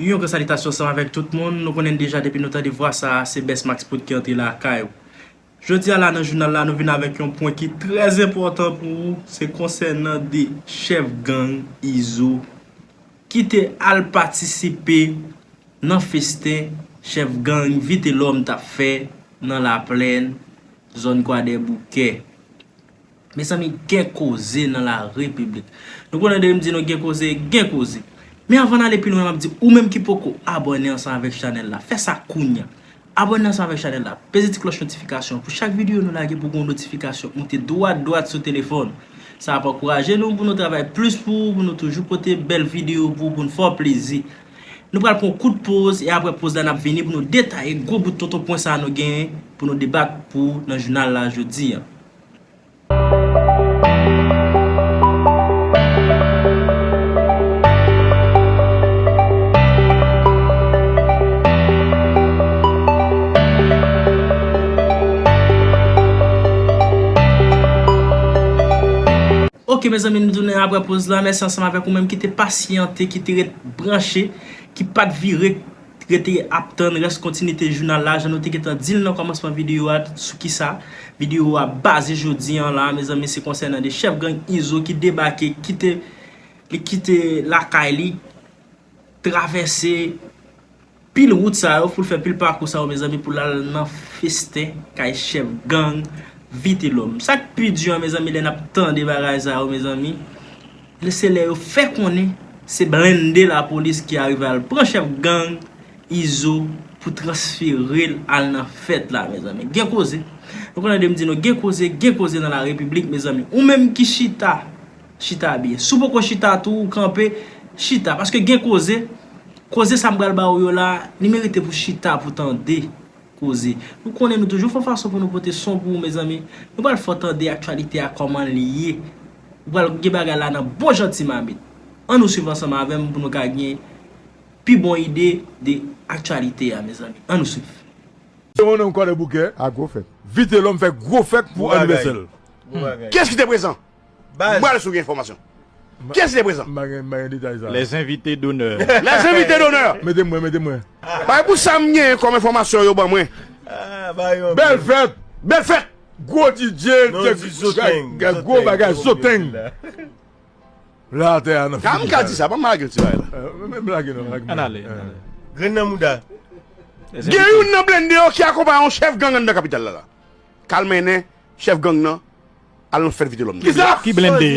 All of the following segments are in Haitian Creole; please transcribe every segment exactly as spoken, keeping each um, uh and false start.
Yon gran salitasyon ansanm avèk tout moun. Nou konnen deja depi nou tande vwa sa a, se Best Max Prod ki antre lakay ou. Jodi a la nan jounal la, nou vin avèk yon pwen ki trè enpòtan pou ou, se konsènan de chèf gang Izo ki te al patisipe nan festen chèf gang Vitelhomme t ap fè nan Laplèn, zòn Kwadèboukè. Mezanmi, gen koze nan la repiblik. Nou konnen depi m di nou gen koze, gen koze. Men anvan n ale pi lwen, m ap di ou menm ki poko abòne ansanm avèk chanèl la, fè sa kounya. Abòne ansanm avèk chanèl la. Peze ti klòch notifikasyon pou chak videyo nou lage pou gen yon notifikasyon k moute dwat dwat sou telefòn. Sa ap ankouraje nou pou nou travay plis pou ou, pou nou toujou pote bèl videyo pou ou, pou n fè w plezi. Nou pral pran yon kout poz e apre poz la n ap vini pou nou detaye gwo bout tonton pwen sa a nou genyen pou nou debat pou ou nan jounal la jodi a. Ok, mezanmi, nou tounen apre poz la. Mèsi ansanm avèk ou menm ki te pasyante, ki te ret branche, ki pa t vire, rete ap tann rès kontinite jounal la, jan nou te gentan di l nan kòmansman videyo a, sou kisa videyo a baze jodi a la, mezanmi, se konsènan de chèf gang Izo ki debake, kite, li kite lakay li, travèse pil wout sa yo, pou l fè pil pakou sa yo, mezanmi, pou l al nan festen kay chèf gang Vitelhomme. Sa k pi di a, mezanmi, lè n ap tande bagay sa yo, mezanmi, se lè yo fè konnen se blende lapolis ki arive al pran chèf gang Izo pou transfere l al nan fèt la, mezanmi. Gen koze. Nou konnen de m di nou, gen koze, gen koze nan la repiblik, mezanmi. Ou menm ki chita, chita byen. Si w poko chita tou, ou kanpe, chita. Paske gen koze, koze sa m pral ba ou yo la, li merite pou chita, pou tande koze. Nou konnen nou toujou fè fason pou nou pote son pou ou, mezanmi. Nou pral fè w tande aktyalite a kòman li ye. Ou pral gen bagay la nan bon jan ti mamit. Ann nou swiv ansanm avè m pou nou ka gen pi bon ide de aktyalite a, mezanmi. Ann nou swiv. Se yon nonm Kwadèboukè. A gwo fèt. Vitelhomme fè gwo fèt pou annivèsè l. Gwo bagay. Kiyès ki te prezan? Baz. Mwen al sou gen enfòmasyon. Kiyès ki te prezan? M pa gen, m pa gen detay sa. Les invités d'honneur. Les invités d'honneur. Mete mwen, mete mwen. Bay pou sa m gen kòm enfòmasyon yo ban mwen. Ah, ba yo. Bèl fèt. Bèl fèt. Gwo D J, non, di Zoteng, gwo bagay, Zoteng. La atè a nan figi. Ka m ka di sa, ban m lage yon ti bagay la. Eh, men, men lage non, lage. Ann ale, ann ale. Grenn nan mouda. Gen youn nan blende yo ki akonpaye yon chèf gang anndan kapital la la. K al mennen chèf gang nan al nan fèt Vitelhomme nan. Kisa? Ki blende?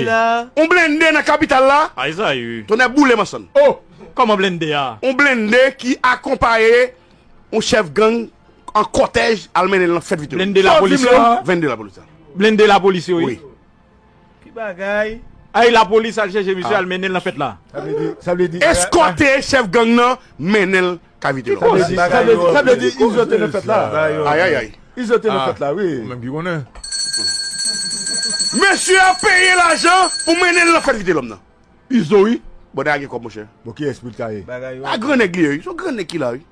Yon blende nan kapital la. Ay, sa yo. Tonnè boule m ansanm. Oh! Kòman blende a? Yon blende ki akonpaye yon chèf gang an kòtèj al mennen l nan fèt Vitelhomme. Blende lapolis yo? Blende lapolis la. Blende lapolis yo, wi. Wi. Ki bagay? Ay, lapolis al chèche misye, al mennen l nan fèt la. Sa vle di, sa vle di, eskòte chèf gang nan, mennen l kay Vitelhomme. Sa vle di, sa vle di, sa vle di, Izo te nan fèt la. Ay, ay, ay. Izo te nan fèt la, wi. Ou menm ki konnen. Mesye a peye lajan pou mennen l nan fèt Vitelhomme nan. Izo, wi. Bon, nèg la gen kòb, monchè. Bon, kiyès pou l ta ye? Bagay yo. A, gran nèg li ye, wi. Se yon gran nèg ki la, wi.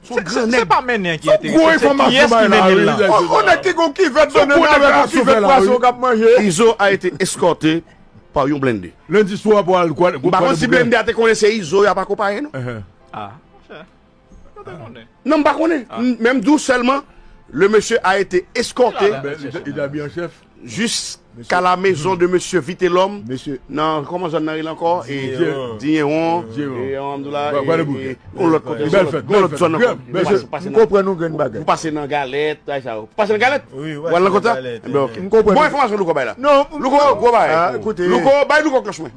Se, se, se pa mennen ki enterese, se kiyès ki mennen l la. On, on nèg ki gon kivèt bannann avèk on kivèt pwason k ap manje. Izo a été escorté par yon blende. Lendi swa pou al kwa. M pa konn si blende a te konnen se Izo y ap akonpaye, non. Ah, monchè. Mwen pa konnen. Non, m pa konnen. M, men m di w sèlman, le monsieur a été escorté. Li te abiye an chèf. Jusqu'à la maison de monsieur Vitelhomme, nan, kòman zòn nan rele ankò? E, Dinyewon. Dinyewon. E, Amdoula, e, e, yon lòt kote, yon lòt zòn ankò. Ou pase, pase nan, ou pase nan Galèt, ay sa yo. Ou pase nan Galèt? Wi, ou pral nan kote sa? Enben, ok. Bon enfòmasyon Louko bay la. Non, Louko, gwo bagay. Louko, bay Louko klòch mwen.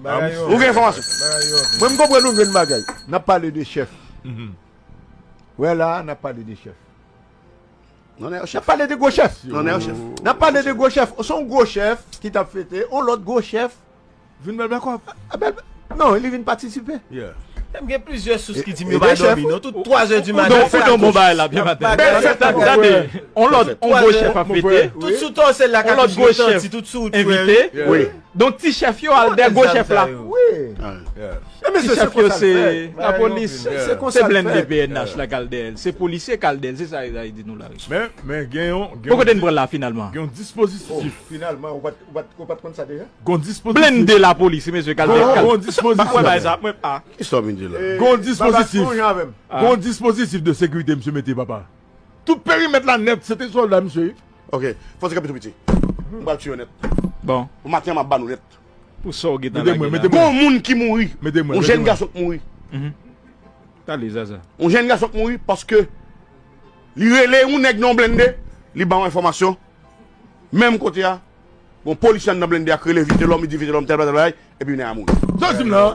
Ou gen enfòmasyon. Mwen, m konprann yon grenn bagay. N ap pale de chèf. Wè la, n ap pale de chèf. Non, non, chèf. N ap pale de gwo chèf. Non, non, chèf. N ap pale de gwo chèf. Se yon gwo chèf ki t ap fete. On lòt gwo chèf vin bèl bèkòp. Ah, bèl, non, li vin patisipe. Yeah. M gen plizyè sous ki di m yo pa dòmi, non. Tout twa zè di maten. Ou don bon bagay la, byen maten. Bèl fèt la. Tande, on lòt, on gwo chèf ap fete. Tout sou tò, se la ka touche, tout sou wout, frè. Envite. Wi. Donk, ti chèf yo al dèyè gwo chèf la. Wi. E mesye, se konsa l fèt. Lapolis, se blende P N H la k al dèyè l. Se polisye k al dèyè l. Se sa yo di nou la wi. Men, men gen yon, gen yon, gen yon dispozitif. Finalman, ou pa t, ou pa t, ou pa t konn sa deja? Gen yon dispozitif. Blende lapolis, mesye, k al dèyè l. Gen yon dispozitif. Mwen pa sa, mwen pa. Ki sa w vin di la? Gen yon dispozitif. Gen yon dispozitif de sekirite misye mete, papa. Tout perimèt la nèt, se te sòlda, misye. Ok, fò se kanpe tou piti. M pral tiye yo nèt. Bon. Pou maten an, m ap ba nou nèt. Pou sa w gentan lage la. Gon moun ki mouri. Yon jèn gason k mouri. Pale, Zaza. Yon jèn gason k mouri paske li rele yon nèg nan yon blende, li ba yon enfòmasyon. Menm kote a, gon polisye anndan blende a k rele Vitelòm, li di Vitelòm tèl bagay, tèl bagay, epi nèg a mouri. Sa w di m la?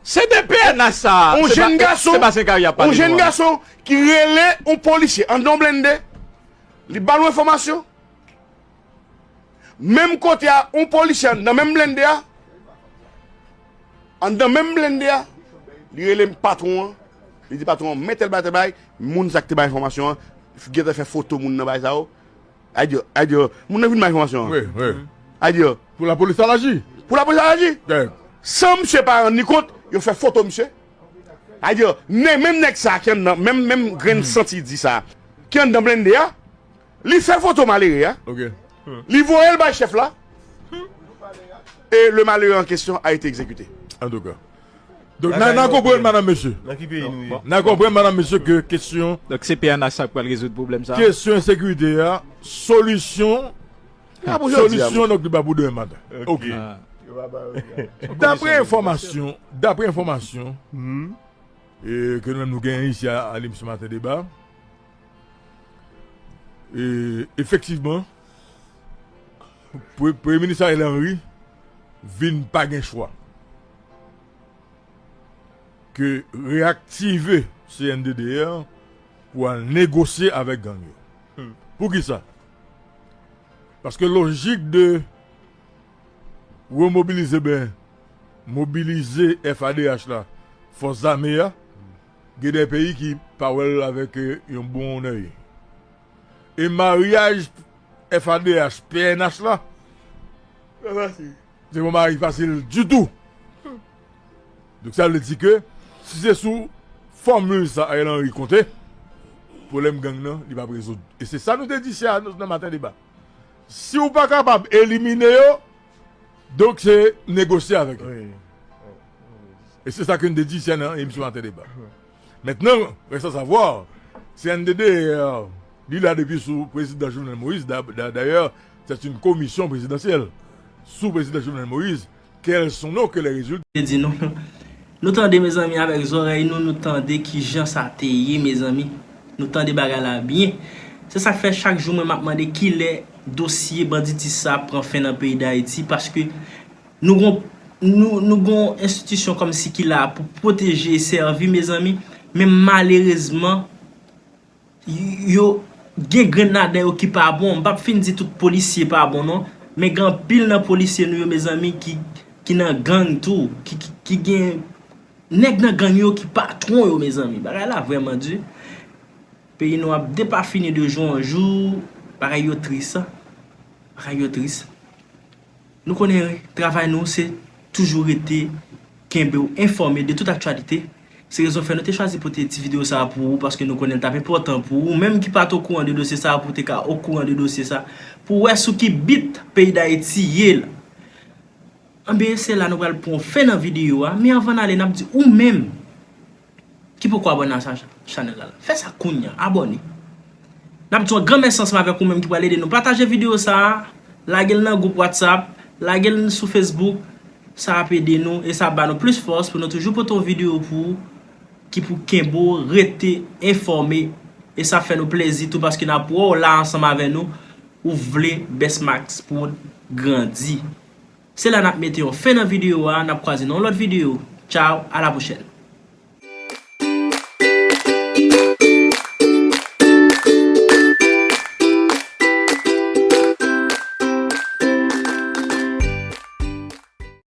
Se de P N H sa. Yon jèn gason, yon jèn gason ki rele yon polisye anndan yon blende, li ba l yon enfòmasyon. Menm kote a, yon polisye anndan menm blende a, anndan menm blende a, li rele patwon an, li di patwon an, men tèl bagay, tèl bagay, moun sa k te bay enfòmasyon an, gentan fè foto moun nan bagay sa yo. Adye, adye, moun nan vin bay enfòmasyon an. Wi, wi. Adye. Pou lapolis al aji. Pou lapolis al aji. San misye pa rann li kont, yo fè foto misye. Adye, menm nèg sa ki anndan, menm, menm grenn santi di sa, ki anndan blende a, li fè foto malere a. Ok. Li voye l bay chèf la. Et le malheureux en question a été exécuté. Antouka. Donk, n a, n a konprann, madanm, mesye. Nan ki peyi nou ye? N a konprann, madanm, mesye, ke kesyon, donk, se P N H sa k pral rezoud pwoblèm sa? Kesyon ensekirite a, solisyon, solisyon, donk, li pa pou demen maten. Ok. Dapre enfòmasyon, dapre enfòmasyon, e, ke nou menm nou genyen isi a, a Limsi Maten Deba. E, efektivman, pre-, Premye Minis Ariel Henry vin pa gen chwa ke reyaktive C N D D R pou al negosye avèk gang yo. Poukisa? Paske lojik de remobilize, ben, mobilize F A D H la, fòs zame a, gen de peyi ki pa wè l avèk, eh, yon bon lèy. E maryaj F A D H, P N H la, se pa yon maryaj fasil ditou. Donk, sa vle di ke, si se sou fòmil sa Ariel Henry konte, pwoblèm gang nan, li p ap rezoud. E se sa nou te di isi a nan Maten Deba. Si w pa kapab elimine yo, donk se negosye avèk yo. Wi. E se sa ke n te di isi a nan emisyon Maten Deba. Mentnan, reste à savoir, C N D D R, li la depi sou prezidan Jovenel Moïse. Da-, da-, dayè, c'est une commission présidentielle sous président Jovenel Moïse. Quels sont donc les résultats? Te di nou, nou tande, mezanmi, avèk zòrèy nou, nou tande kijan sa te ye, mezanmi. Nou tande bagay la byen. Se sa k fè chak jou mwen m ap mande kilè dosye banditis sa ap pran fen nan peyi Dayiti, paske nou gon, nou, nou gon enstitisyon kòmsi ki la pou pwoteje e sèvi, mezanmi, men malerezman, yo gen grenn ladan yo ki pa bon. M p ap fin di tout polisye pa bon non, men gen anpil nan polisye nou yo, mezanmi, ki, ki nan gang tou, ki, ki, ki gen nèg nan gang yo ki patwon yo, mezanmi. Bagay la vrèman di. Peyi nou ap depafini de jou an jou, bagay yo tris, bagay yo tris. Nou konnen travay nou se toujou rete kenbe w enfòme de tout aktyalite. Se rezon fè nou te chwazi pote ti videyo sa a pou ou, paske nou konnen l t ap enpòtan pou ou menm ki pa t okouran de dosye sa a, pou w te ka okouran de dosye sa, pou w wè sou ki bit peyi Dayiti ye la. Anben, se la nou pral pran fen nan videyo a, men anvan n ale, n ap di ou menm ki poko abòne a sa chanèl la, fè sa kounye a, abòne. N ap di w yon gran mèsi ansanm avèk ou menm ki pral ede nou pataje videyo sa a, lage l nan gwoup WhatsApp, lage l sou Facebook, sa ap ede nou e sa ap ba nou plis fòs pou nou toujou pote yon videyo pou ou ki pou kenbe w rete enfòme e sa ap fè nou plezi tou paske n ap wè w la ansanm avè nou, ou vle Best Max Prod grandi. Se la n ap mete yon fen nan videyo a, n ap kwaze nan yon lòt videyo. Tchaw, a la pwochèn.